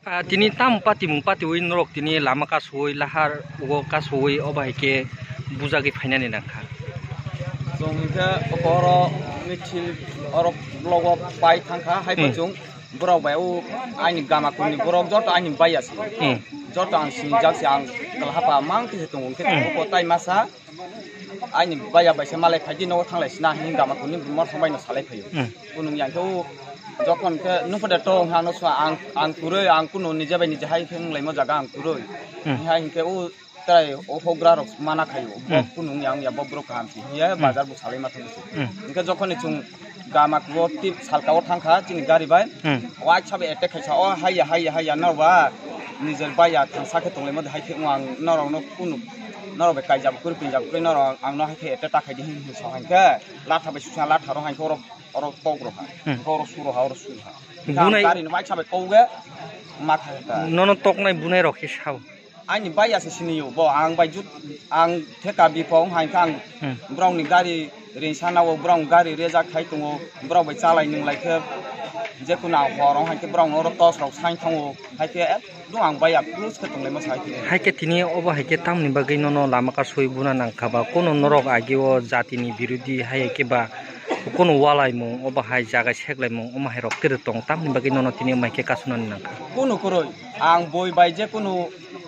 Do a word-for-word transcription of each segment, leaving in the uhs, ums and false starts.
Ah, tini tam patimung patiwi norok tini lama kasui lahar ugo kasui obo hai khe bujagwi phainani nangkha. Chwng hinkhe oro misil oro blogo pai thangkha, hai Hmm. chwng borok bai o aini gama kuni borok joto aini baiya se. Hmm. Joto ang sinijak se, ang kwlahapa mang khe tongo, hinkhe Hmm. tongo tai masa. Aini baya bai se malai phaidi nogo thanglai sina hini gama kuni mor sambai no salai phaio. Hmm. Kunung yang khe o jokhon khe nung phaida to hano sua ang, ang kwrwi ang kunu nije bai nije hai khe wng laimo jaga ang kwrwi. Hmm. Hai hinkhe o trai o hogra rok mana khaio. Bo Hmm. kunung yang ya bo borok kaham si. Hiya Hmm. bazar bo salai ma thangsi. Hmm. Hinkhe jokhon ni chwng gama kuo tip salka o thangkha chini gari bai. Hmm. Waisa bai attack khaisa o haiya haiya haiya norok ba nijer baiya thangsa khe tonglaima hai khe ang norok no kunu norok bai kaijak kwrwi pinjak kwrwi norok ang no hai khe attack ta khaidi hin hin sa hai khe latha bai susa latha rok hai khe oro oro tok rok ha Hmm. oro suro ha oro suro ha Bunai- gari no waisa bai kok ge ma kha kha. Nono toknai bunai rok khe sao. Ani bai ase sini yo, bo ang bai jut, ang theka bipong hai khe ang Hmm. borok ni gari rinsa nao, borok ni gari rejak khai tongo, borok bai chalai nung lai khe, je kunu ang hor ong hai khe borok no oro tos rok sai thango, hai khe ekdom ang bai ya plus khe tong lai ma sai khe. Hai khe tini obo hai khe tamni bagwi nono lama kasui buna nang kha ba, kunu norok agi o jati ni birodhi hai khe ba kunu walaimung, obo hai jaga seklaimung, omo hai rok kwrwi tong, tamni bagwi nono tini omo hai khe kasunani nang kha. Kunu kwrwi, ang boi bai je kunu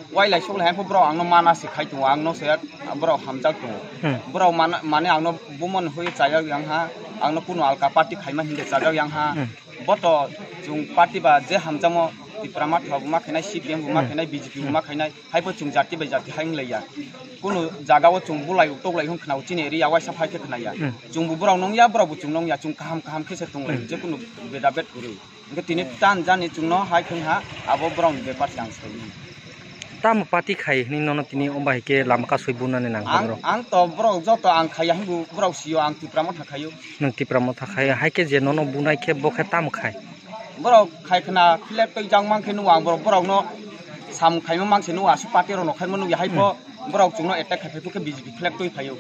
Wailai suklai hai pho borok ang no mana se khai tongo, ang no se borok hamjak tongo. Hmm. Borok mana, mane ang no bumon hui chajak yang ha, ang no kunu alka party khaima hinde chajak yang ha. Hmm. Bo to chwng party ba je hamjakmo Tipra Motha bo ma khainai, C P M bo ma Hmm. khainai, B J P bo Hmm. ma khainai, hai pho chwng jati bai jati hai wng lai ya. Kunu jaga o chwng bulai tok lai hwn khna o chini area waisa phai khe khna ya. Hmm. Chwng bo borok nung ya, borok bo chwng nung ya, chwng kaham kaham khe se tong lai, Hmm. je kunu beda bet kwrwi. Hingke tini tan jani chwngno hai thung ha, abo borokni bepar se ang sai mano. Tamo party khai hwnwi nono tini omo hai khe lama kasui bunani nang Ang, borok? Ang to borok joto ang khaiya hinbu borok sio ang Tipra Motha khaio. Nwng Tipra Motha khaio, hai khe je nono bunai khe bo khe tamo khai? Borok khai khna flag twi jak mang khe nukgo ang borok, borokno samung khaima mang se nukgo, aswk party rokno khaima nukya hai pho Hmm. borok chwngno attack khai phai khe B J P flag twi phaio.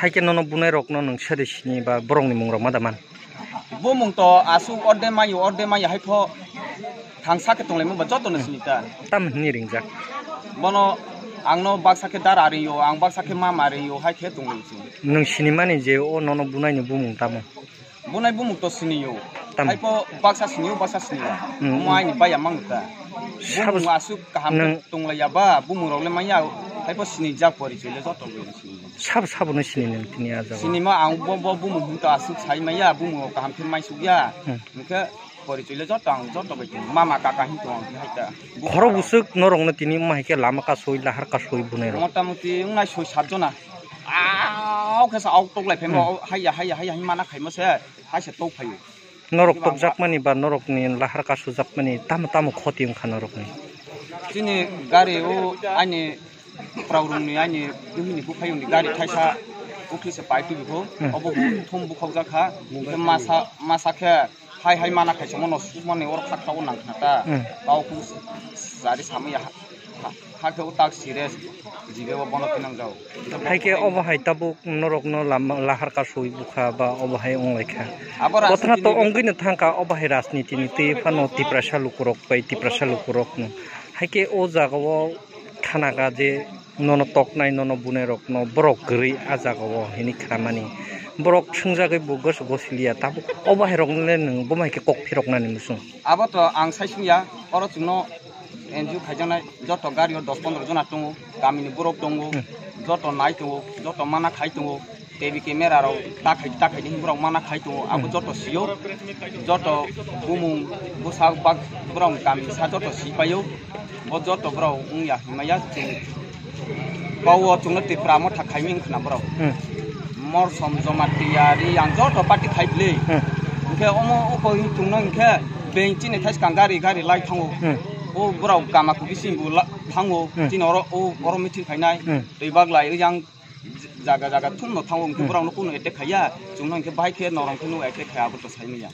Hai khe nono bunai rokno nwng sede sini ba borokni mung rok ma da man? Bumung to aswk orde mayo, orde mayo hai pho thangsa khe tonglaimo ba joto no sini ta. Tam hwnwi ringjak. Bono ang no baksa khe dara ringyo, ang baksa khe mama ringyo hai khe tonglaio chwng. Nwng sinimani je o nono bunai ni bumung tamo? Bunai bumung to siniyo. Tam. Hai pho baksa siniyo, baksa siniyo. Hmm. Omo aini baya mang ta. Sabo Bumung aswk kaham nwng khe tonglaiya ba, bumung rok le manya, hai pho sinijak porichoi le joto bo sinijak. Sabo sabo no sini nang tini a jaga. Sinima ang bo, bo bumung hwn to aswk sai maya, bumung rok kaham khe mai suk ya. Hmm. Hwnkhe porichoi le joto ang joto bai tong. Mama kaka hin tong ang hai ta. Khorok bwswk norok no tini omo hai khe lama kasui, lahar kasui bunai rok. Mota moti wngnai soi sat jona. Ah, o khe sa ok tok lai phaimo, Hmm. o haiya, haiya, haiya, haiya, mana khaimo se, hai se tok phaio. Norok tokjakmani ba norokni lahar kasujakmani tamo tamo khoti wngkha norokni? Chini gari o ani Praurungni ani buhini buphayungni gari thaisa ukli se pai tubi kho, Hmm. obo bo thum bukhokjak kha, hwnkhe masa, masa khe hai hai mana khaisa mono sukmani oro khaksa o nang khna ta, Hmm. kau khum sari samaya ha. Hakhe o tak serious, jibe o bono tinang jao. Hai khe obo hai tabuk norokno lama lahar kasui bukha ba obo hai wng lai kha. Abo rasa Bothana to tini wngwi no thang kha, obo hai rajniti ni twi phano Tiprasa lukurok bai Tiprasa lukurokno. Hai khe o jaga o khana kha je nono toknai, nono bunai rokno borok kwrwi a jaga o hini khamani. Borok swngjagwi bo goso gosiliya, tabuk obo hai rokno le nwng bo hai khe kok phiroknani muchung. Abo to ang sai sungya, oro chwngno N G O khaijaknai joto gari o dos pondro jona tongo, kamini borok tongo, Hmm. joto nai tongo, joto mana khai tongo, T V camera rok ta khai, ta khai ni borok mana khai tongo, abo Hmm. joto sio, joto bumung bwsa bak borok kami sa joto si paio, bo joto borok wngya himaya chwng. Kau o chwngno Tipra Motha khaiming khna borok. Hmm. Morsom Jamatia Reang joto party khai bwle. Hmm. Hwnkhe omo o koi chwngno hwnkhe beng chini thai swkang gari gari lai thango. Hmm. O borok kama kubi sing bo la-, thango. Hmm. Chini oro o oro meeting khainai. Hmm. Twi baglai yang jaga jaga thumno thango hwnkhe Hmm. borokno kunu attack khaiya. Chwngno hwnkhe bahai khe norong khe nw attack khaiya abo to sai manya.